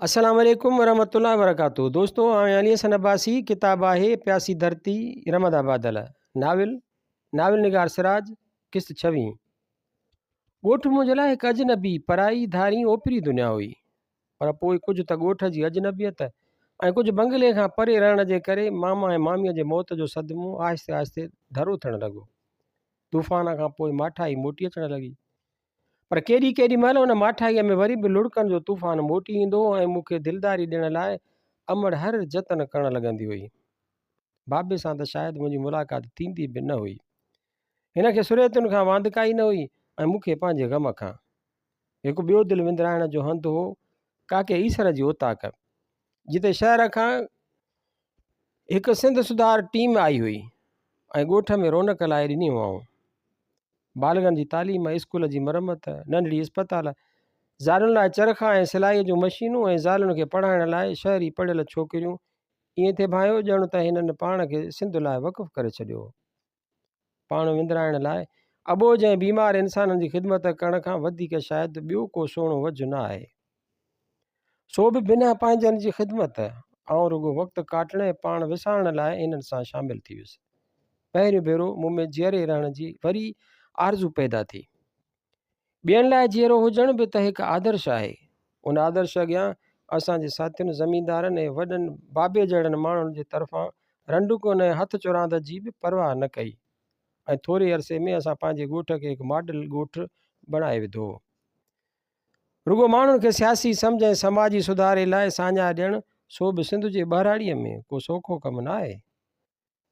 السلام عليڪم ورحمة الله وبرڪاته دوستو آئون علي حسن عباسي ڪتاب آهي پياسي ڌرتي رمدا بادل ناول ناول نگار سراج قسط ڇويهين ڳوٺ منهنجي لاء هڪ اجنبي پرائي ڌارين اوپري دنيا هئي پر پوء ڪجهه ته ڳوٺ جي اجنبيت ۽ ڪجهه بنگلي کان پري رهڻ جي ڪري ماما ۽ ماميء جي موت جو صدمو آهستي آهستي ڍرو ٿيڻ لڳو طوفان کان پوء ماٺائي موٽي اچڻ لڳي پر ڪيڏي ڪيڏي مهل ان ماٺائيء ۾ وري به لڙڪن جو طوفان موٽي ايندو هو ۽ مون کي دلداري ڏيڻ لاء امڙ هر جتن ڪرڻ لڳندي هئي. بابي سان ته شايد منهنجي ملاقات ٿيندي به نه هئي. هن کي سريتن کان واندڪائي نه هئي ۽ مون کي پنهنجي غم کان. هڪ ٻيو دل وندرائڻ جو هنڌ هو ڪاڪي ايسر جي اوطاق، جتي شهر کان هڪ سنڌ سڌار ٽيم آئي هئي ۽ ڳوٺ ۾ رونق لائي ڏني هئائون. بالغن جي تعليم، اسڪول جي مرمت، ننڍڙي اسپتال، زالن لاء چرخا ۽ سلائيء جون مشينون ۽ زالن کي پڙهائڻ لاء شهري پڙهيل ڇوڪريون، ائين ٿي ڀانئيو ڄڻ ته هنن پاڻ کي سنڌ لاء وقف ڪري ڇڏيو هو. پاڻ وندرائڻ لاء اٻوجهه ۽ بيمار انسانن جي خدمت ڪرڻ کان وڌيڪ شايد ٻيو ڪو سهڻو وجهه نه آهي. سو به بنا پنهنجن جي خدمت، آئون رڳو وقت ڪاٽڻ ۽ پاڻ وسارڻ لاء انهن سان شامل ٿي ويس. پهريون ڀيرو مون ۾ جيئري رهڻ جي وري آرزو پيدا ٿي. ٻين لاء جيئرو هجڻ به ته هڪ آدرش آهي. ان آدرش اڳيان اسان جي ساٿين زميندارن ۽ وڏن بابي جهڙن ماڻهن جي طرفان رنڊڪن ۽ هٿ چراند جي به پرواهه نه ڪئي ۽ ٿوري عرصي ۾ اسان پنهنجي ڳوٺ کي هڪ ماڊل ڳوٺ بڻائي وڌو. رڳو ماڻهن کي سياسي سمجهه ۽ سماجي سڌاري لاء ساڃاهه ڏيڻ، سو به سنڌ جي ٻهراڙيء ۾، ڪو سوکو ڪم نه آهي.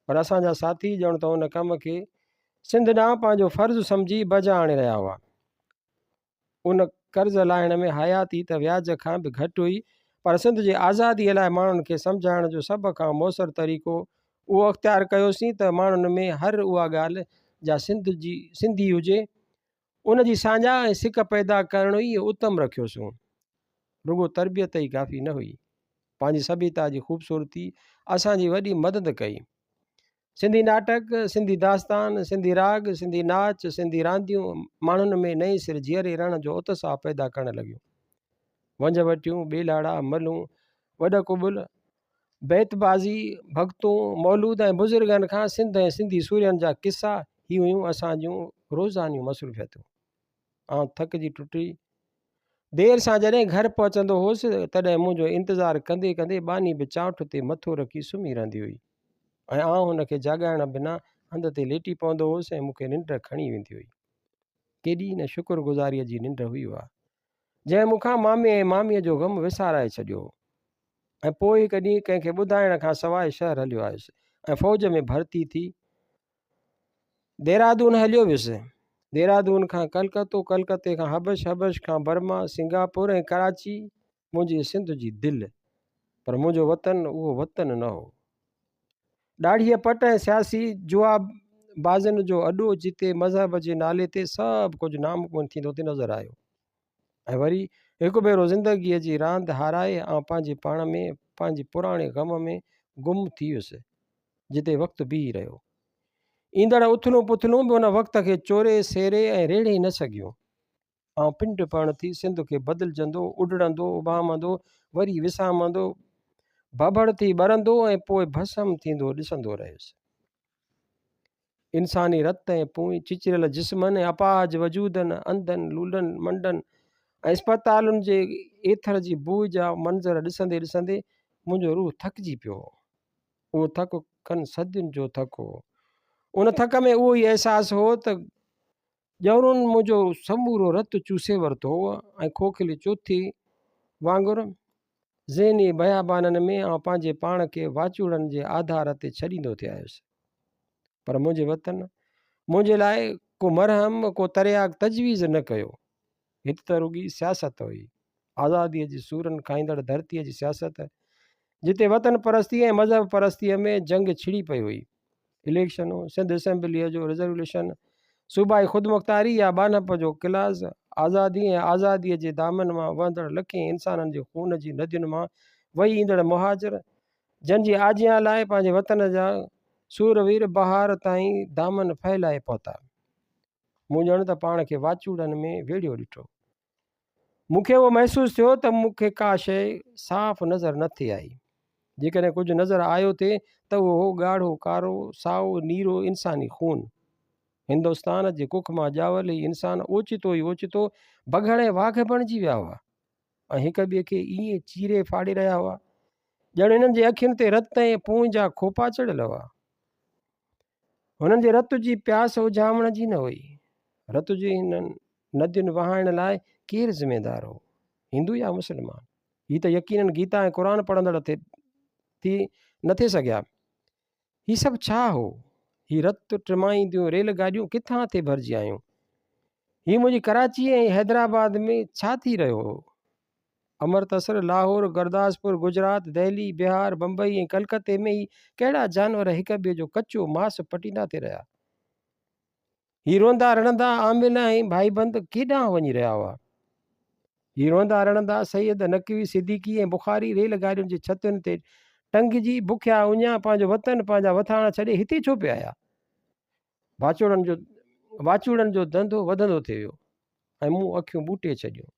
پر اسان جا ساٿي ڄڻ ته ان ڪم کي سنڌ ڏانهن پنهنجو فرض سمجهي بجا آڻي رهيا هئا. ان قرض لاهڻ ۾ حياتي ته وياج کان به گهٽ هئي، پر سنڌ جي آزاديء لاء ماڻهن کي سمجهائڻ جو سڀ کان موثر طريقو اهو اختيار ڪيوسين ته ماڻهن ۾ هر اها ڳالهه جا سنڌ جي سنڌي هجي، ان جي ساڃاهه ۽ سڪ پيدا ڪرڻ ئي اتم رکيوسون. رڳو تربيت ئي ڪافي نه هئي. پنهنجي سڀيتا جي خوبصورتي اسان جي وڏي مدد ڪئي. سنڌي ناٽڪ، سنڌي داستان، سنڌي راڳ، سنڌي ناچ، سنڌي رانديون ماڻهن ۾ نئين سر جيئري رهڻ جو اتساهه پيدا ڪرڻ لڳيون. ونجهه وٽيون، ٻيلهاڙا، ملهون، وڏ ڪٻل، بيت بازي، ڀڳتون، مولود ۽ بزرگن کان سنڌ ۽ سنڌي سورهين جا قصا هي هيون اسان جون روزانيون مصروفيتون. آئون ٿڪجي ٽٽي دير سان جڏهن گهر پهچندو هوس تڏهن منهنجو انتظار ڪندي ڪندي ٻانهي به چانئٺ تي مٿو رکي سمهي رهندي هئي ۽ آئون هن کي جاڳائڻ بنا هنڌ تي ليٽي پوندو هوس ۽ مون کي ننڊ کڻي ويندي هئي. ڪيڏي نه شڪر گذاريء جي ننڊ هئي اها، جنهن مون کان مامي ۽ ماميء جو غم وسارائي ڇڏيو هو. ۽ پوء هڪ ڏينهن ڪنهن کي ٻڌائڻ کان سواء شهر هليو آيس ۽ فوج ۾ ڀرتي ٿي ديرادون هليو ويس. ديرادون کان ڪلڪتو، ڪلڪتي کان حبش، حبش کان برما، سنگاپور ۽ ڪراچي منهنجي سنڌ جي دل. پر منهنجو وطن اهو وطن نه هو. ڏاڙهيء پٽ ۽ سياسي جوا بازن جو اڏو جتي مذهب جي نالي تي سڀ ڪجهه ناممڪن ٿيندو ٿي نظر آيو. ۽ وري هڪ ڀيرو زندگيء جي راند هارائي آئون پنهنجي پاڻ ۾ پنهنجي پراڻي غم ۾ گم ٿي ويس، جتي وقت بيهي رهيو. ايندڙ اٿلون پٿلون به ان وقت کي چوري، سيري ۽ ريڙهي نه سگهيون. آئون پنڊ پهڻ ٿي سنڌ کي بدلجندو، اڏڙندو، اڀامندو، وري وسامندو، ڀڀڙ ٿي ٻرندو ۽ پوء ڀسم ٿيندو ڏسندو رهيس. انساني رت ۽ پونء، چچريل جسمن ۽ اپاهج وجودن، انڌن، لولن، منڊن ۽ اسپتالن جي ايٿر جي بوء جا منظر ڏسندي ڏسندي منهنجو روح ٿڪجي پيو هو. اهو ٿڪ ڪن صدين جو ٿڪ هو. ان ٿڪ ۾ اهو ئي احساس هو ته ڄورن منهنجو سمورو رت چوسي ورتو هو ۽ کوکلي چوٿي وانگر ذهني بيابانن ۾ آئون پنهنجي پاڻ کي واچوڙن جي آڌار تي ڇڏيندو ٿي آيس. پر منهنجي وطن منهنجي لاء ڪو مرهم، ڪو ترياق تجويز نه ڪيو. هت ته رڳي سياست هئي. آزاديء جي سورن کائيندڙ ڌرتيء جي سياست، جتي وطن پرستيء ۽ مذهب پرستيء ۾ جنگ ڇڙي پئي هئي. اليڪشنون، سنڌ اسيمبليء جو رزرويشن، صوبائي خودمختاري يا ٻانهپ جو ڪلاز، آزادي ۽ آزاديء جي دامن مان وهندڙ لکين انسانن جي خون جي ندين مان وهي ايندڙ مهاجر، جن جي آجيان لاء پنهنجي وطن جا سوروير بهار تائين دامن ڦهلائي پهتا. مون ڄڻ ته پاڻ کي واچوڙن ۾ ويڙهيو ڏٺو. مون کي اهو محسوس ٿيو ته مون کي ڪا شيء صاف نظر نه ٿي آئي. جيڪڏهن ڪجهه نظر آيو ٿي ته اهو هو ڳاڙهو، ڪارو، سائو، نيرو انساني خون. هندستان جي ڪک مان ڄاول هي انسان اوچتو ئي اوچتو بگهڙ ۽ واگهه بڻجي ويا هئا ۽ هڪ ٻئي کي ائين چيري ڦاڙي رهيا هئا، ڄڻ هنن جي اکين تي رت ۽ پونء جا کوپا چڙهيل هئا. هنن جي رت جي پياس اجهامڻ جي نه هئي. رت جي هنن ندين وهائڻ لاء ڪير ذميدار هو؟ هندو يا مسلمان؟ هي ته يقينن گيتا ۽ قرآن پڙهندڙ ٿي نه ٿي سگهيا. هي سڀ ڇا هو؟ هي رت ٽمائينديون ريل گاڏيون ڪٿان ٿي ڀرجي آيون؟ هي منهنجي ڪراچي ۽ حيدرآباد ۾ ڇا ٿي رهيو هو؟ امرتسر، لاهور، گرداسپور، گجرات، دهلي، بهار، بمبئي ۽ ڪلڪتي ۾ هي ڪهڙا جانور هڪ ٻئي جو ڪچو ماس پٽيندا ٿي رهيا؟ هي روئندا رڙندا عامل ۽ ڀائيبند ڪيڏانهن وڃي رهيا هئا؟ هي روئندا رڙندا سيد، نقوي، صديقي ۽ بخاري ريل گاڏين جي ڇتين تي ٽنگجي بکيا اڃيا پنهنجو وطن پنهنجا وٿاڻ ڇڏي هتي ڇو پئي آيا؟ واچوڙن جو واچوڙن جو ڌنڌو وڌندو ٿي ويو ۽ مون اکيون ٻوٽي ڇڏيون.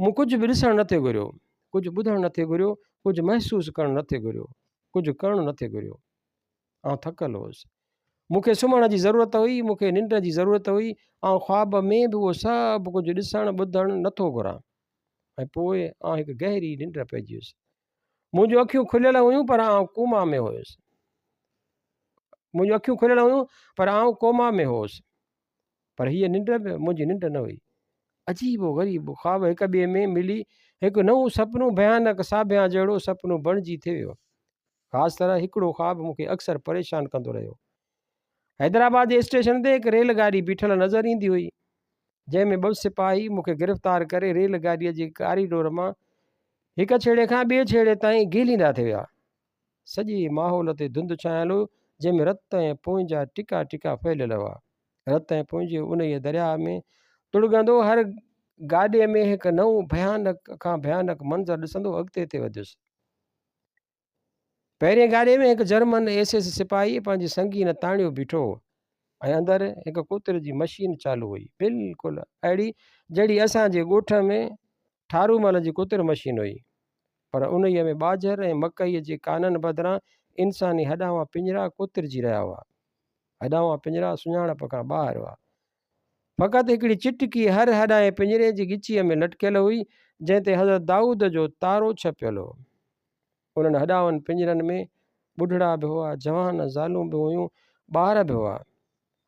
مون ڪجهه به ڏسڻ نه ٿي گهريو، ڪجهه ٻڌڻ نه ٿي گهريو، ڪجهه محسوس ڪرڻ نه ٿي گهريو، ڪجهه ڪرڻ نه ٿي گهريو. آئون ٿڪل هوس. مون کي سمهڻ جي ضرورت هئي، مون کي ننڊ جي ضرورت هئي. آئون خواب ۾ به اهو سڀ ڪجهه ڏسڻ ٻڌڻ نه ٿو گهران. ۽ پوء آئون هڪ گهري ننڊ پئجي ويس. منهنجون اکيون کليل هيون پر آئون ڪوما ۾ هيس. منهنجون اکيون کليل هيون پر آئون ڪوما ۾ هوس. پر هيء ننڊ به منهنجي ننڊ نه هئي. عجيب و غريب خواب هڪ ٻئي ۾ ملي هڪ نئون سپنو ڀيانڪ ساڀيان جهڙو سپنو بڻجي ٿي ويو. خاص طرح هڪڙو خواب مون کي اڪثر پريشان ڪندو رهيو. حيدرآباد جي اسٽيشن تي هڪ ريل گاڏي بيٺل نظر ايندي هئي، جنهن ۾ ٻه سپاهي مون کي گرفتار ڪري ريل گاڏيء جي ڪاريڊور مان هڪ ڇيڙي کان ٻئي ڇيڙي تائين گهليندا ٿي ويا. سڄي ماحول تي ڌنڌ ڇانيل هو، جنهن ۾ رت ۽ پونء جا ٽڪا ٽڪا ڦهليل هئا. رت ۽ پونء جي انهيء درياهه ۾ تڙڳندو هر گاڏيء ۾ هڪ نئون ڀيانڪ کان ڀيانڪ منظر ڏسندو اڳتي ٿي وڌيس. پهرين گاڏي ۾ هڪ جرمن ايس ايس سپاهي پنهنجي سنگين تاڻيو بيٺو هو ۽ اندر هڪ ڪتر جي مشين چالو هئي، بلڪل اهڙي جهڙي اسان جي ڳوٺ ۾ ٺارومل جي ڪتر مشين هئي، پر انهيء ۾ ٻاجهر ۽ مڪئيء جي ڪانن بدران انساني هڏاوان پڃرا ڪترجي رهيا هئا. هڏاوان پڃرا سڃاڻپ کان ٻاهر هئا. فقط هڪڙي چٽڪي هر هڏائين پڃري جي ڳچيء ۾ لٽڪيل هئي، جنهن تي حضرت دائود جو تارو ڇپيل هو. انهن هڏائن پڃرن ۾ ٻڍڙا به هئا، جوان زالون به هيون، ٻار به هئا.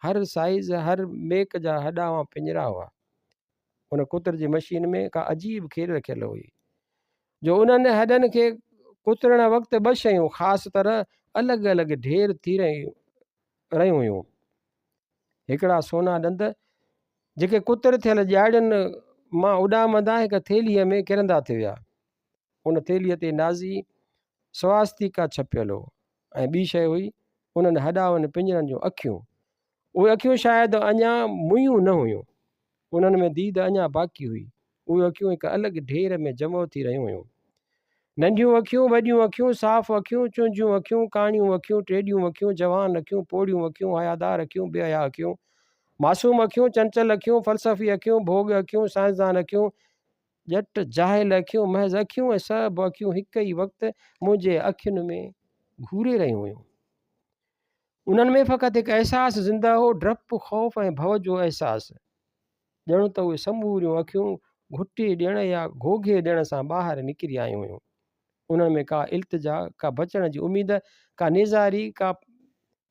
هر سائيز، هر ميڪ جا هڏاوان پڃرا هئا. ان ڪتر جي مشين ۾ ڪا عجيب کير رکيل هئي، جو انهن هڏن کي ڪترڻ وقت ٻه شيون خاص طرح الڳ الڳ ڍير ٿي رهيون هيون. هڪڙا سونا ڏند، جيڪي ڪتر ٿيل ڄاڙين مان اڏامندا هڪ ٿيلهيء ۾ ڪرندا ٿي ويا. ان ٿيلهيء تي نازي سواستيڪا ڇپيل هو ۽ ٻي شيء هئي انهن هڏاون پڃرن جون اکيون. اهي اکيون شايد اڃا موئيون نه هيون. انهن ۾ ديد اڃا باقي هئي. اهي اکيون هڪ الڳ ڍير ۾ جمع ٿي رهيون هيون. ننڍيون اکيون، وڏيون اکيون، صاف اکيون، چونجهيون اکيون، ڪاڻيون اکيون، ٽيڏيون اکيون، جوان اکيون، پوڙهيون اکيون، حيادار اکيون، بي حيا اکيون، معصوم اکيون، چنچل اکيون، فلسفي اکيون، ڀوڳ اکيون، سائنسدان اکيون، ڄٽ جاهل اکيون، محض اکيون ۽ سڀ اکيون هڪ ئي وقت منهنجي اکين ۾ گهوري رهيون هيون. انهن ۾ فقط هڪ احساس زنده هو، ڊپ، خوف ۽ ڀؤ جو احساس. ڄڻ ته اهي سموريون اکيون گهٽي ڏيڻ يا گهوگهي ڏيڻ سان ٻاهر نڪري آيون هيون. انهن ۾ ڪا التجا، ڪا بچڻ جي اميد، ڪا نيزاري، ڪا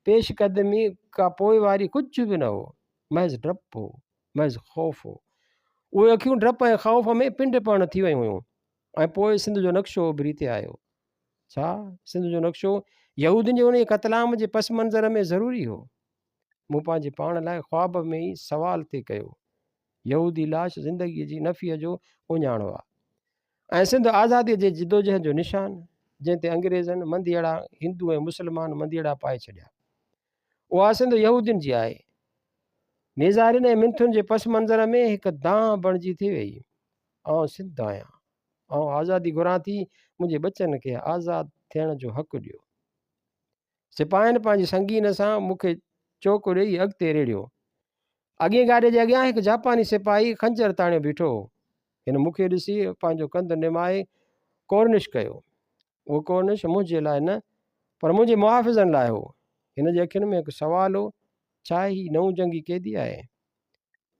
پيش قدمي، ڪا پوئواري ڪجهه به نه هو. محض ڊپ هو، محض خوف هو. اهي اکيون ڊپ ۽ خوف ۾ پنڊ پهڻ ٿي ويون هيون ۽ پوء سنڌ جو نقشو اڀري ٿي آيو. ڇا سنڌ جو نقشو يهودين جي انهيء قتلام جي پس منظر ۾ ضروري هو؟ مون پنهنجي پاڻ لاء خواب ۾ ئي سوال ٿي ڪيو. يهودي لاش زندگيء جي نفيء جو اهڃاڻ هئا ۽ سنڌ آزاديء جي جدوجهد جو نشان، جنهن تي انگريزن منڌيئڙا هندو ۽ مسلمان منڌيئڙا پائي ڇڏيا. اها سنڌ يهودين جي آهي. نيزارين ۽ منٿن جي پس منظر ۾ هڪ دانهن بڻجي ٿي ويئي. آئون سنڌ آهيان. آئون آزادي گهران ٿي، منهنجي ٻچن کي آزاد ٿيڻ جو حق ڏيو. سپاهين پنهنجي سنگين سان مون کي چوڪ ڏيئي اڳتي ريڙهيو. اڳئين گاڏي جي اڳيان هڪ جاپاني سپاهي خنجر تاڻيو بيٺو هو. هن مون کي ڏسي پنهنجو ڪنڌ نمائي ڪورنش ڪيو. اهو ڪورنش منهنجي لاء نه پر منهنجي محافظن لاء هو. هن جي اکين ۾ هڪ سوال هو، ڇا هي نئون جنگي قيدي آهي؟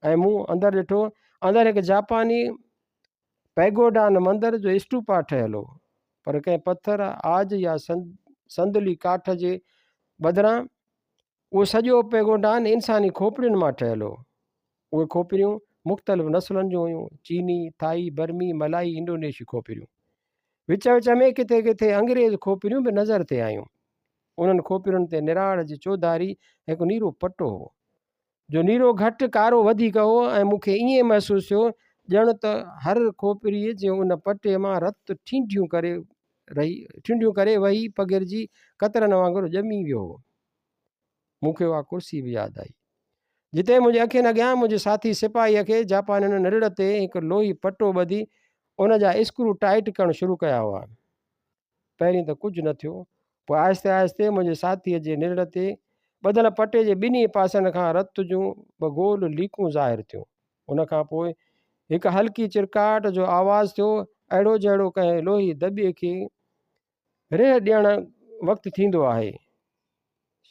۽ مون اندر ڏٺو، اندر هڪ جاپاني پيگوڊان مندر جو اسٽوپا ٺهيل هو، پر ڪنهن پٿر، عاج يا صندلي ڪاٺ جي بدران اهو سڄو پيگوڊان انساني کوپڙين مان ٺهيل هو. اهي کوپريون مختلف نسلن جون هيون، چيني، ٿائي، برمي، ملائي، انڊونيشي کوپريون. وچ وچ ۾ ڪٿي ڪٿي انگريز کوپريون به نظر ٿي آيون. انهن کوپرين تي نراڙ جي چوڌاري هڪ نيرو پٽو هو، جو نيرو گهٽ ڪارو وڌيڪ هو ۽ مون کي ائين محسوس ٿيو ڄڻ ته هر کوپريء جي ان پٽي مان رت ٺينڍيون ڪري رهي ٺينڍيون ڪري وهي پگهرجي قطرن وانگر ڄمي ويو هو. مون کي اها ڪرسي به ياد آئي، جتي منهنجي اکين اڳيان منهنجي ساٿي سپاهيء کي جاپانين نرڙ تي هڪ لوهي پٽو ٻڌي ان جا اسڪرو ٽائيٽ ڪرڻ شروع ڪيا هئا. پهرين ته ڪجهه نه ٿيو، پوء آهستي آهستي منهنجي ساٿيء جي نرڙ تي ٻڌل پٽي جي ٻنهي پاسن کان رت جون ٻه گول ليڪون ظاهر ٿيون. ان کان پوء هڪ هلڪي چرڪاٽ جو آواز ٿيو، اهڙو جهڙو ڪنهن لوهي دٻي کي ريهه ڏيڻ وقت ٿيندو آهي.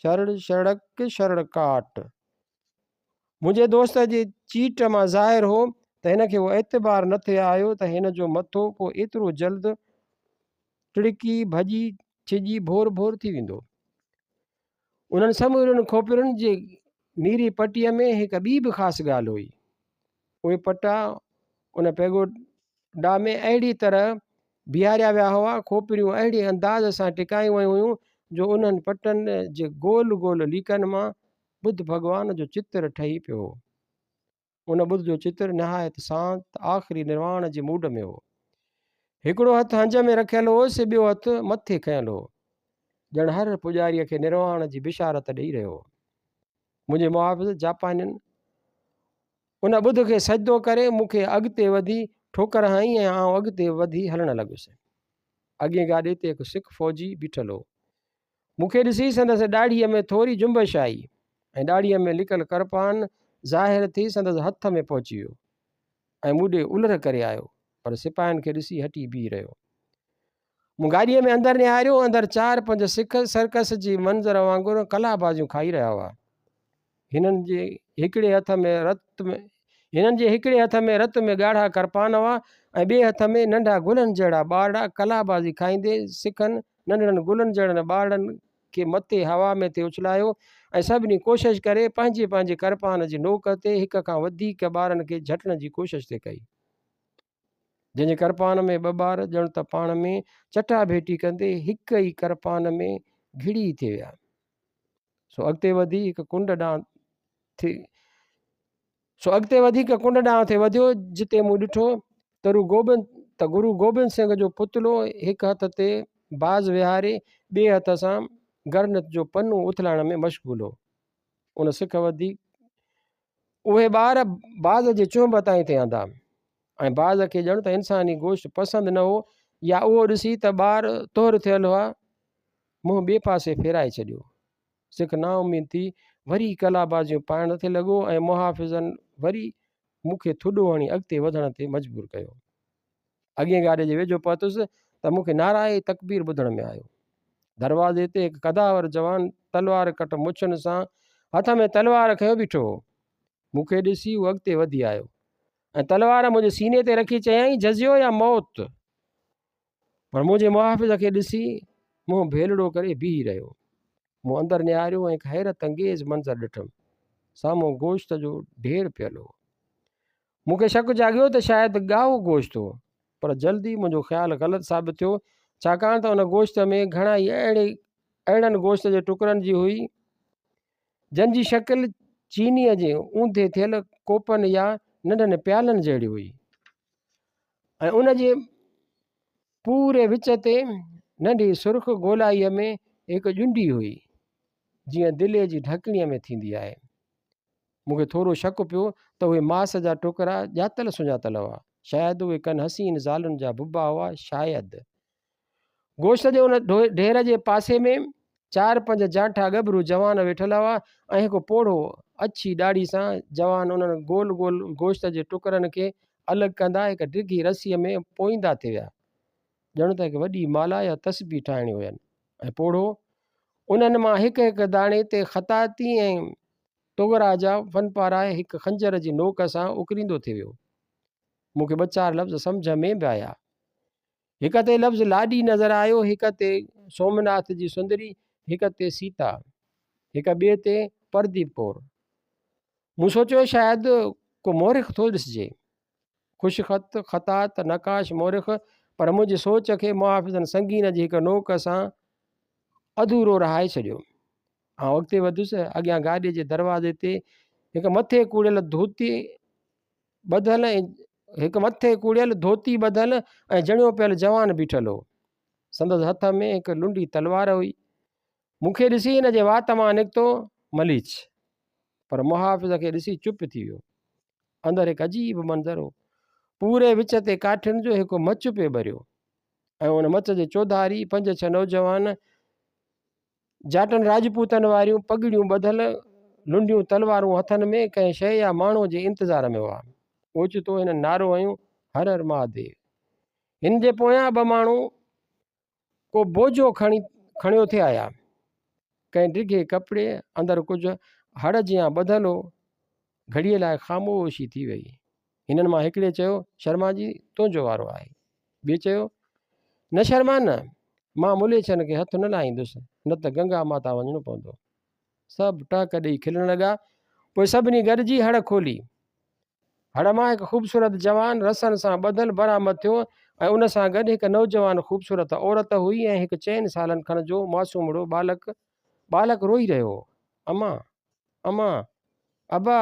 شرڙ شڙڪ شرڙ ڪاٽ. منهنجي دوست جي چيٽ مان ظاهر هو ته هن کي اهو اعتبار نه ٿي آيو ته هن جو مٿو ڪو ايترو جلد ٽڙڪي ڀڄي ڇڄي ڀور ڀور ٿي ويندو. انهن سمورين کوپرين جي نيري پٽيء ۾ هڪ ٻي به خاص ڳالهه هئي. اهي پٽا ان پيگوڊا ۾ اهڙي طرح بيهاريا ويا هئا، کوپريون اهڙي انداز سان ٽڪايون ويون هيون جو انهن پٽن جي گول گول ليڪن مان ٻڌ ڀڳوان جو چتر ٺهي پيو هو. ان ٻڌ جو چتر نهايت سانت، آخري نرواڻ جي موڊ ۾ هو. هڪڙو هٿ هنج ۾ رکيل هوس، ٻيو هٿ مٿي کنيل هو، ڄڻ هر پوڄاريء کي نرواڻ جي بشارت ڏئي رهيو هو. منهنجي محافظ جاپانين ان ٻڌ کي سجدو ڪري مون کي اڳتي وڌي ٺوڪر هنئي ۽ آئون اڳتي وڌي هلڻ لڳس. اڳئين گاڏي تي هڪ سک فوجي بيٺل هو. مون کي ڏسي سندس ڏاڙهيء ۾ ٿوري جنبش آئي ۽ ڏاڙهيء ۾ لڪل ڪرپان ظاهر ٿي سندس هٿ ۾ پهچي ويو ۽ مون ڏي الر ڪري آيو پر سپاهين کي ڏسي هٽي بيهي رهيو. مون گاڏيء ۾ اندر نهاريو، اندر چار پنج سک سرڪس جي منظر وانگر قلابازيون کائي رهيا هئا. هنن جي هڪڙي هٿ ۾ رت ۾ هنن جي هڪڙي هٿ ۾ رت ۾ ڳاڙها ڪرپان هئا ۽ ٻئي هٿ ۾ ننڍا گلن جهڙا ٻارڙا قلابازي کائيندي سکن ننڍڙن گلن جهڙن ٻارڙن کي مٿي هوا ۾ ٿي اڇلايو ۽ سڀني ڪوشش ڪري پنهنجي پنهنجي ڪرپان جي نوڪ تي هڪ کان وڌيڪ ٻارن کي جهٽڻ جي ڪوشش ٿي ڪئي. جنهن جي ڪرپان ۾ ٻه ٻار ڄڻ ته پاڻ ۾ چٽاڀيٽي ڪندي هڪ ئي ڪرپان ۾ گهڙي ٿي ويا. سو اڳتي وڌي هڪ ڪنڊ ڏانهن ٿي سو اڳتي وڌي هڪ ڪنڊ ڏانهن ٿي وڌيو جتي مون ڏٺو ته رو گوبند ته گرو گوبند سنگهه جو پتلو هڪ هٿ تي باز ويهاري ٻئي هٿ سان گرنت جو پنو اٿلائڻ ۾ مشغول هو. ان سک وڌي اهي ٻار باز جي چهنب تائين ٿي آندا ۽ باز کي ڄڻ ته انساني گوشت پسند نه هو يا اهو ڏسي ته ٻار طهر ٿيل هئا منهن ٻئي پاسي ڦيرائي ڇڏيو. سک نااميد ٿي وري قلابازيون پائڻ ٿي لڳو ۽ محافظن وري مون کي ٿڏو هڻي اڳتي وڌڻ تي مجبور ڪيو. اڳئين گاڏي جي ويجهو پهتس ته مون کي نعرهء تڪبير ٻڌڻ ۾ آيو. دروازي تي هڪ قداور جوان تلوار ڪٽ مڇن سان هٿ ۾ تلوار کنيو بيٺو هو. مون کي ڏسي هو اڳتي وڌي آيو ۽ تلوار منهنجي سيني تي رکي چيائين، جزيو يا موت! پر منهنجي محافظ کي ڏسي منهن ڀيلڙو ڪري بيهي رهيو. مون اندر نهاريو ۽ هڪ حيرت انگيز منظر ڏٺم. سامهون گوشت جو ڍير پيل هو. مون کي شڪ جاڳيو ته شايد ڳاهو گوشت هو، پر جلد ئي منهنجو خيال غلط ثابت ٿيو، ڇاڪاڻ ته ان گوشت ۾ گهڻائي اهڙي اهڙن گوشت جي ٽڪرن جي هئي، جن جي شڪل چينيء جي اونڌي ٿيل ڪوپن يا ننڍن پيالن جهڙي هئي. ۽ ان جي پوري وچ تي ننڍي سرخ گولائيء ۾ هڪ ڄنڊي هئي، جيئن دلي جي ڍڪڻيء ۾ ٿيندي آهي. مون کي ٿورو شڪ پيو ته اهي ماس جا ٽڪرا ڄاتل سڃاتل هئا. شايد اهي ڪن حسين زالن جا ڀڀا هئا، شايد. گوشت جي ان ڍير جي پاسي ۾ چار پنج جانٺا ڳڀرو جوان ويٺل هئا ۽ هڪ پوڙهو اڇي ڏاڙهي سان جوان انهن گول گول گوشت جي ٽڪرن کي الڳ ڪندا هڪ ڊگهي رسيء ۾ پوئيندا ٿي ويا. ڄڻ ته هڪ وڏي مالا يا تسبيح ٺاهڻي هين ۽ پوڙهو انهن مان هڪ هڪ داڻي تي خطاطي ۽ طغرا جا فن پارائي هڪ خنجر جي نوڪ سان اڪريندو ٿي ويو. مون کي ٻه چار لفظ سمجهه ۾ به آيا. هڪ تي لفظ لاڏي نظر آيو، هڪ تي سومناٿ جي سندري، هڪ تي سيتا، هڪ ٻئي تي پرديپ ڪور. مون سوچيو شايد ڪو مورخ ٿو ڏسجي. خوش خط، خطاط، نقاش، مورخ، پر منهنجي سوچ کي محافظن سنگين جي هڪ نوڪ سان اڌورو رهائي ڇڏيو. آئون اڳتي وڌيس، اڳيان گاڏي جي دروازي تي هڪ مٿي ڪوڙيل ڌوتي ٻڌل ۽ هڪ مٿي ڪوڙيل ڌوتي ٻڌل ۽ جڻيو پيل جوان بيٺل هو. سندس هٿ ۾ هڪ لنڊي تلوار هئي. مون کي ڏسي هن جي وات مان نڪتو، مليچ. پر محافظ کي ڏسي چپ ٿي ويو. اندر هڪ عجيب منظر هو. پوري وچ تي ڪاٺين جو هڪ مچ پئي ٻريو ۽ ان مچ جي چوڌاري پنج ڇهه نوجوان جاٽن راجپوتن واريون پڳڙيون ٻڌل، لنڊيون تلوارون هٿن ۾ ڪنهن شيء يا ماڻهوء جي انتظار ۾ هئا. اوچتو هنن نعرو هنيو، هر هر مهاديو! هن جي پويان ٻه ماڻهو ڪو بوجو کڻي کڻيو ٿي آيا. ڪنهن ڊگهي ڪپڙي اندر ڪجهه هڙ جيان ٻڌل هو. گهڙيء لاء خاموشي ٿي ويئي. هنن مان هڪڙي چيو، شرما جي، تنهنجو وارو آهي. ٻئي چيو، نه شرما نه، مان مليڇن کي هٿ نه لائيندس، نه ته گنگا ماتا وڃڻو پوندو. سڀ ٽهڪ ڏيئي کلڻ لڳا. پوء سڀني گڏجي هڙ کولي. هڙ مان هڪ خوبصورت جوان رسن سان ٻڌل برآمد ٿيو ۽ ان سان گڏ هڪ نوجوان خوبصورت عورت هئي ۽ هڪ چئن سالن کن جو معصومڙو ٻالڪ ٻالڪ روئي رهيو هو. امان! امان! ابا!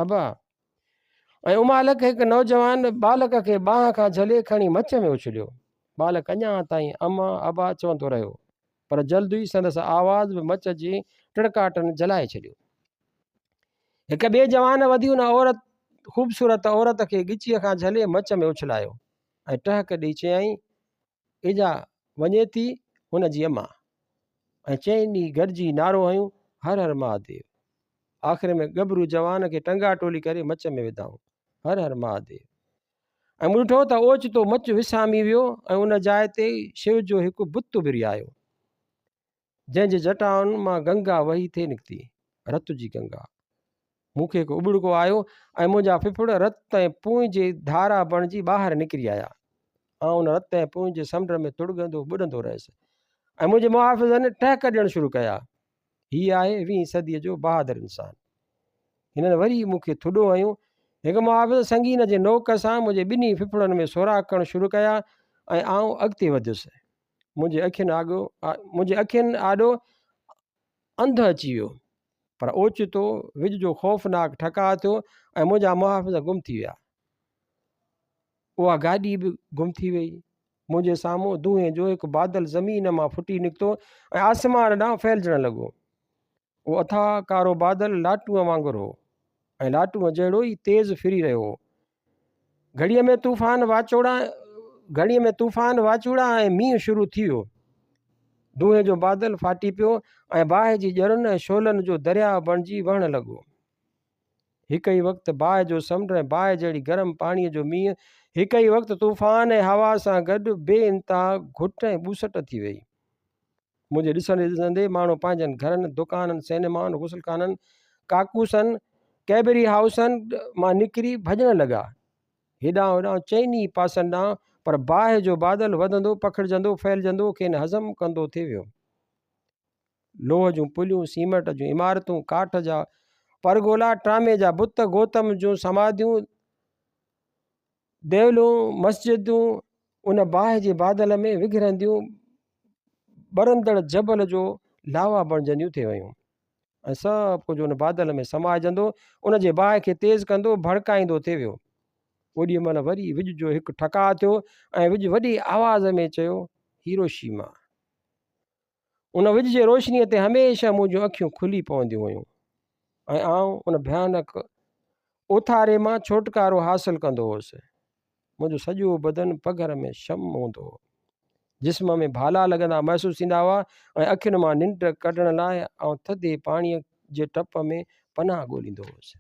ابا! ۽ امالڪ هڪ نوجوان ٻالڪ کي ٻانهن کان جهلي کڻي مچ ۾ اڇليو. ٻالڪ اڃا تائين اما ابا چوندو رهيو، پر جلد ئي سندس آواز به مچ جي ٽڙڪاٽن جلائي ڇڏيو. هڪ ٻئي جوان وڌي ان عورت خوبصورت عورت کي ڳچيء کان جهلي مچ ۾ اڇلايو ۽ ٽهڪ ڏئي چيائين، ايجا وڃي ٿي هن جي اما. ۽ چئن ئي گڏجي نعرو هنيو، هر هر مهاديو. آخر ۾ ڳڀرو جوان کي ٽنگا ٽولي ڪري مچ ۾ وڌائون، هر هر مهاديو. ۽ مون ڏٺو ته اوچتو مچ وسامي ويو ۽ ان جاء تي شو جو هڪ بت اڀري آيو، جنهن جي جٽائن مان گنگا وهي ٿي نڪتي، رت جي گنگا. مون کي هڪ اٻڙڪو آيو ۽ منهنجا ڦڦڙ رت ۽ پونء جي ڌارا بڻجي ٻاهر نڪري آيا. آئون ان رت ۽ پونء جي سمنڊ ۾ تڙڳندو ٻڏندو رهيس ۽ منهنجي محافظن ٽهڪ ڏيڻ شروع ڪيا. هي آهي ويهين صديء جو بهادر انسان. هنن وري مون کي ٿڏو هنيو. هڪ محافظ سنگين جي نوڪ سان منهنجي ٻنهي ڦڦڙن ۾ سوراخ ڪرڻ شروع ڪيا ۽ آئون اڳتي وڌيس. منهنجي اکين آڳو منهنجي اکين آڏو انڌ اچي ويو. پر اوچتو وڄ جو خوفناڪ ٺڪاء ٿيو ۽ منهنجا محافظ گم ٿي ويا. اها گاڏي به گم ٿي وئي. منهنجي سامهون دونهين جو هڪ بادل زمين مان ڦٽي نڪتو ۽ آسمان ڏانهن ڦهلجڻ لڳو. اهو اٿاهه ڪارو بادل لاٽونء وانگر هو ۽ لاٽونء جهڙو ئي تيز ڦري رهيو هو. گهڙيء ۾ طوفان واچوڙا گهڙيء ۾ طوفان واچوڙا ۽ مينهن شروع ٿي ويو. دونهين جو بادل ڦاٽي پيو ۽ باهه جي ڄرن ۽ شعلن جو درياهه بڻجي وهڻ لڳو. هڪ ئي وقت باهه جو سمنڊ ۽ باهه جهڙي گرم پاڻيء جو مينهن هڪ ئي وقت طوفان ۽ هوا سان گڏ بي انتها گهٽ ۽ ٻوسٽ ٿي وئي. منهنجي ڏسندي ڏسندي ماڻهو پنهنجن گهرن، دڪانن، سئنيمائن، غسلخانن، ڪاڪوسن، ڪئبري هائوسن مان نڪري ڀڄڻ لڳا. هيڏانهن هوڏانهن چئني پاسن ڏانهن پر باهه جو بادل وڌندو، پکڙجندو، ڦهلجندو کين هضم ڪندو ٿي ويو. لوهه جون پليون، سيمنٽ جون عمارتون، ڪاٺ جا پرگولا، ٽرامي جا بت، گوتم جون سماڌيون، ديولون، مسجدون ان باهه جي بادل ۾ وگهرنديون ٻرندڙ جبل جو لاوا بڻجنديون ٿي ويون ۽ سڀ ڪجهه ان بادل ۾ سمائجندو ان جي باهه کي تيز ڪندو ڀڙڪائيندو ٿي ويو. اوڏيء مهل وري وڄ جو هڪ ٺڪاء ٿيو ۽ وڄ وڏي آواز ۾ چيو، هيروشيما! ان وڄ جي روشنيء تي هميشه منهنجون اکيون کلي پونديون هيون ۽ آئون ان ڀيانڪ اوٿاري مان ڇوٽڪارو حاصل ڪندو هوس. منهنجو سڄو بدن پگهر ۾ شم هوندو هو. جسم ۾ ڀالا لڳندا محسوس ٿيندا هئا ۽ اکين مان ننڊ ڪڍڻ لاء آئون ٿڌي پاڻيء جي ٽپ ۾ پناهه ڳوليندو هوس.